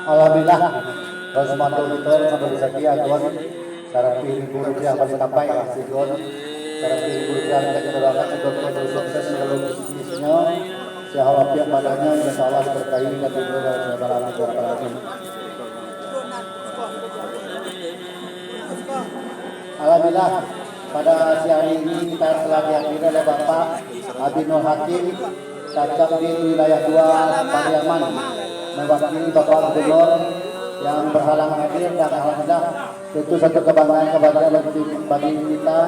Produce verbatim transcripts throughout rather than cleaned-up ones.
Alhamdulillah, Rosmanto Victor sampai di Sakia, Gon. Saratus ribu rupiah bali tambai lah, si Gon. Saratus ribu rupiah minta kita doakan, si Gon terus sukses dalam bisnisnya. Sehat walafiat badannya, insya Allah diberkahi dan ridho dari Allah Taala. Alhamdulillah, pada siang hari ini kita telah dihadiri oleh Bapak Abinul Hakim, Kacambi Wilayah dua Pariaman, mewakili Bapak Gubernur yang berhalangan hadir, dan alhamdulillah, itu satu kebanggaan, kebahagiaan bagi, bagi kita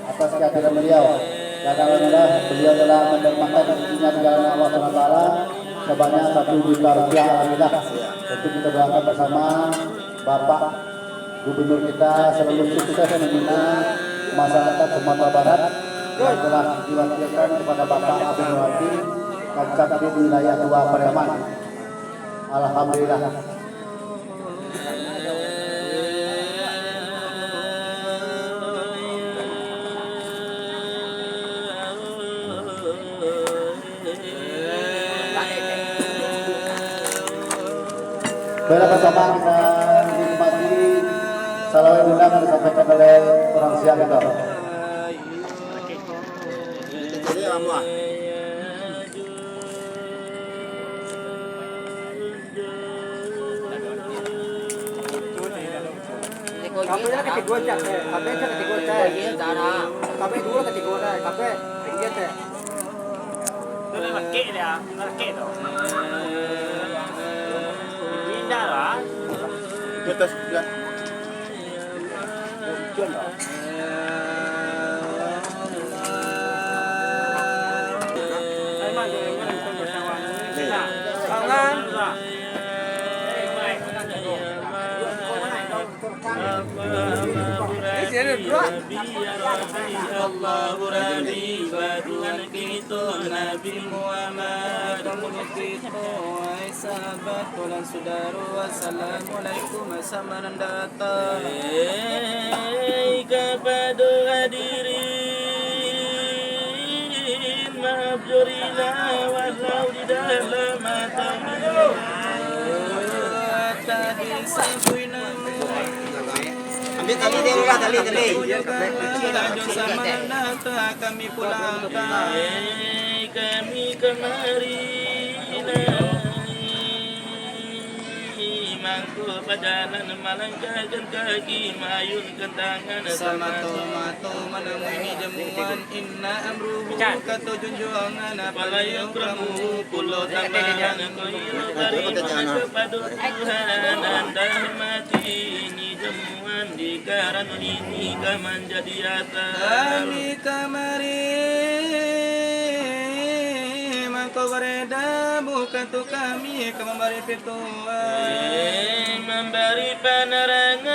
atas kehadiran beliau. Dan alhamdulillah, beliau telah mendermakan rezekinya di jalan Allah subhanahu wa taala sebanyak satu juta rupiah, alhamdulillah. Tentu kita doakan bersama Bapak Gubernur kita selalu sukses membina masyarakat Sumatera Barat yang telah diwakilkan kepada Bapak Abinul Hakim, Kacambi Wilayah dua Pariaman. Alhamdulillah. Baiklah, bersama kita nikmati salawat undang yang disampaikan oleh orang Siak kita. Kape lah katigo, Cak, eh. Kape, Cak, katigo, Cak. Kape duo, katigo, Cak. Kape, tinggi, Cak. Tu lah lakek dia, lakek tu. Indah lah. Di atas dia. Sahabat, pulang sudaro, assalamualaikum, sama nan datang. Hei, kapado hadirin, maaf jo rila, walau di dalam atau di luar. Tadi sabuik namun. Ambil tali dia lah, tali, tali. Sama nan datang, kami pulang. Hei, kami kamari. Mangko bajalan malangkahkan kaki, maayunkan tangan samato-mato manamui ni jamuan. Inna amruhu, kato junjuangan, fala yukramuhu, pulo tambahan, koiro bari mangko pado Tuhan, andah mati ni jamuan, di karano ini ka manjadi atas. Kami kamari mangko bareda, bukan tu kami ka mambari pituah. Eh, mambari panarangan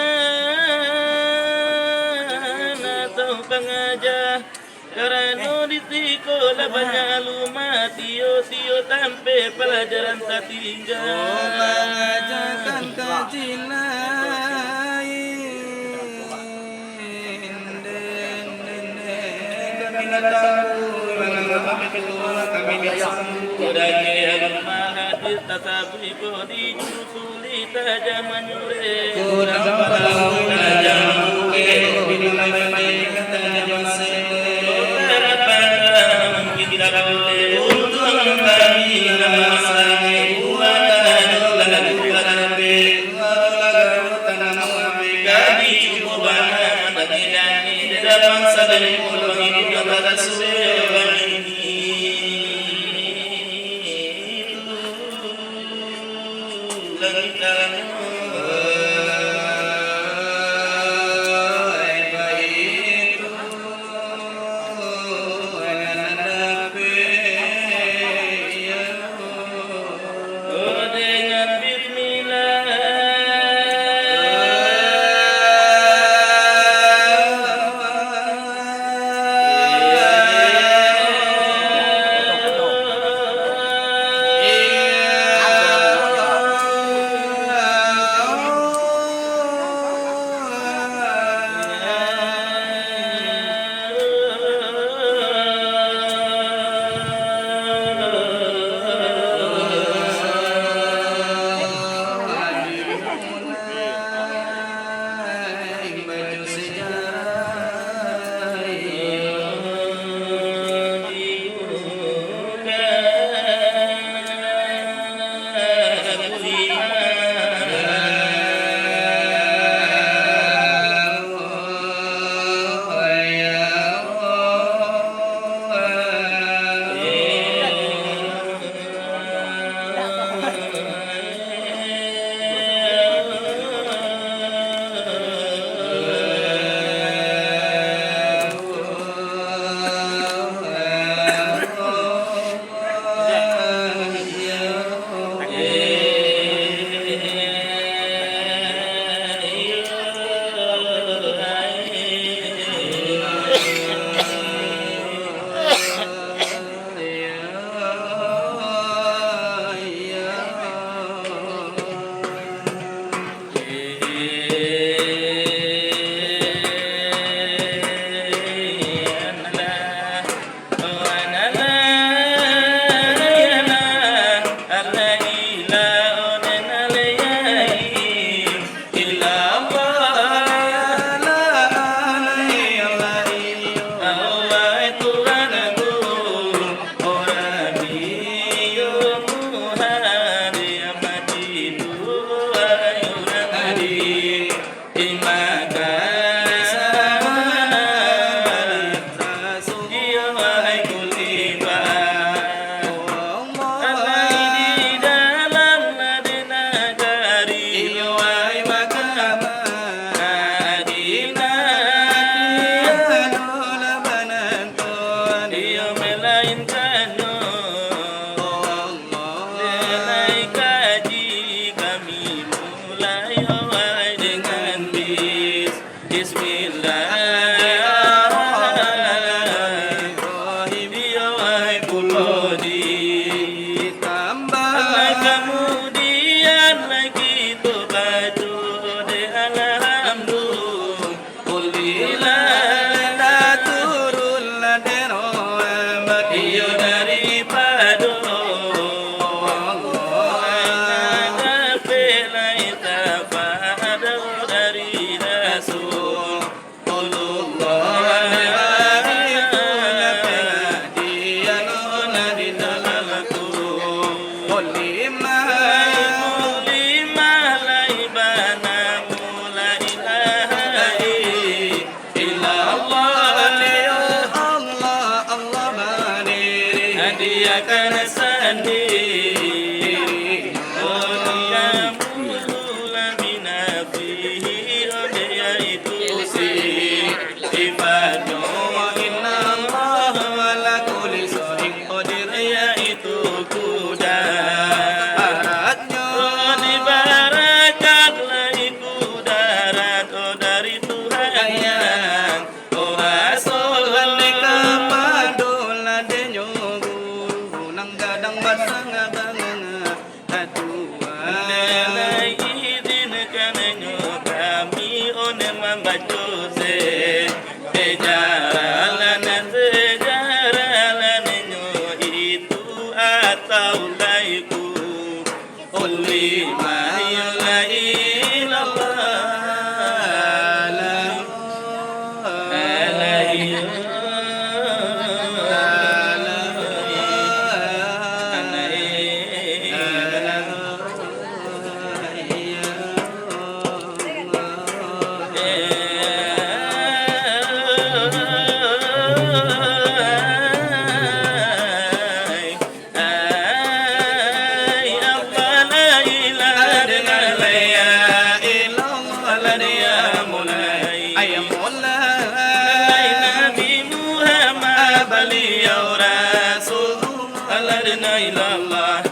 atau pangaja, karano di siko lah banyak alumah, tiok-tiok tampek palajaran tatingga. Oh, mangajakan kaji lain. Yang masang abang Tuhan. Dek lai izinkan nyo kami on mambaco se-, sejarah lan sejarah lan nyo itu atau laiku. Qul lima la ilaha illallah. Ai Allah, la ilaha illallah, ya Mulai. Ai Mulai. Ai Nabi Muhammad, baliau Rasulullah, la ilaha illallah.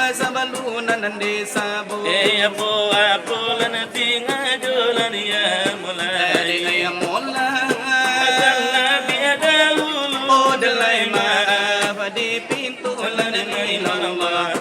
Sabalun nan disabuik. Eh, apo-apo lah nan singajo lah dia mulai. Dia mulai. Akan Nabi dahulu. Oh, dalai maaf di pintu lah dari Allah.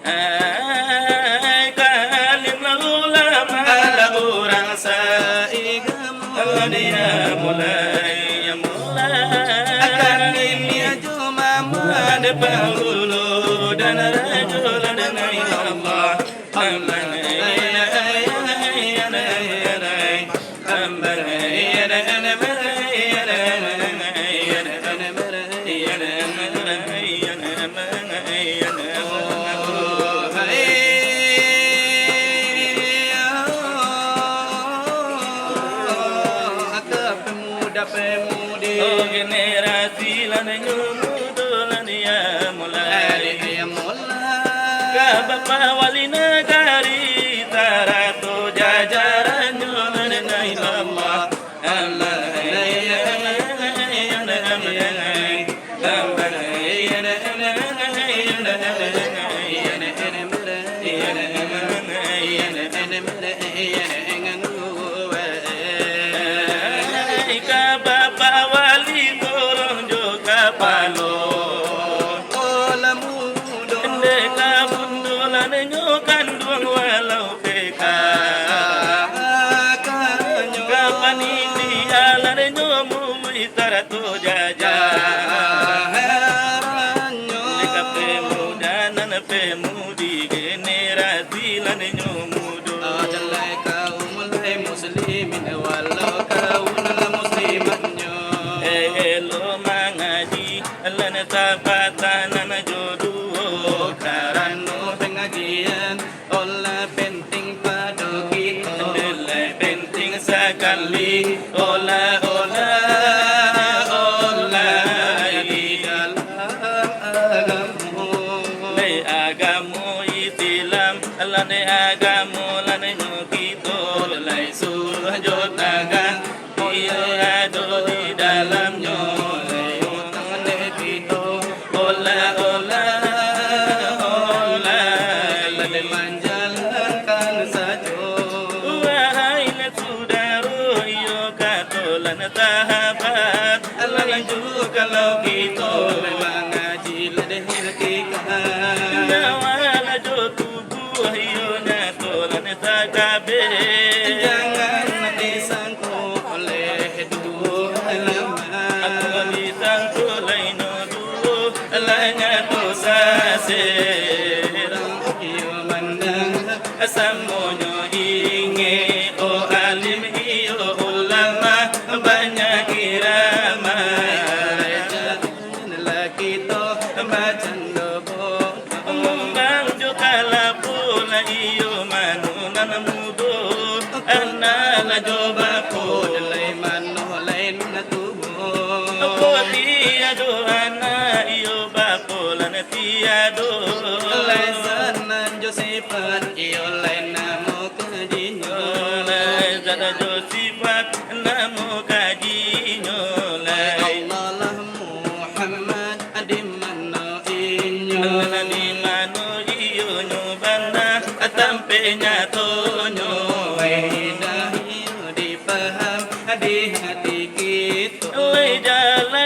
Ai, ka alim lah ulama, alah urang saigamo, dia mulai, mulai. Akan ini ajo mama dek pangulu dan rajo lah dengan Allah. Aman, ai, ai, ai, ai, ai, ai. Oh, generasi lah nyo mudo lah dia mulai. Ka Bapak Wali Nagari, sarato jajarannyo, la ilaha illallah. Ka Bapak Wali Sorong jo kapalo. Dek ka bundulan nyo kanduang walau P K K nyo. Ka panitia lah nyo mului sarato jaja. Dek ka pemuda nan pemudi generasi lah nyo mudo. Jalai kaum lai muslimin walau kaum lah muslimatnyo. Eh, elo mangaji, lan sapatanan jo duo. Karano pangajian, olah penting pado kito. Lai penting sakali, olah, olah, olah di dalam agamo. Lai agamo Islam, lan agamo, lan nyo kito, lai suruah jo tangan. Iyo ado di dalamnyo, lai utang dek kito, olah, olah, olah, lai manjalankan sajo. Wahai sudaro, iyo kato lan sahabat, lai juo kalau kito mangaji lah dek hakikat. Nyawa lah jo tubuah, iyo nyato lah sakabeh. Jangan disangko oleh duo lamak. Aku disangko lai no duo, lah nyato sasek. Iyo mandanga samonyo ingek, oh alim iyo ulama banyak irama. Lah kito bacando bodoh. Mumbang jo kalapo lah iyo Manu nan mudo, anak nan jo bako, lai mano lai nan tuo. Kok tiado anak iyo bako, lah nan tiado. Lai zat nan jo sifat, iyo lai namo kajinyo. Lai zat jo sifat, namo kajinyo. Lai Allah lah Muhammad, di mano inyo? Di mano iyo nyo bana, tampek nyatonyo. Lai dah iyo dipaham, di hati kito. Lai jalan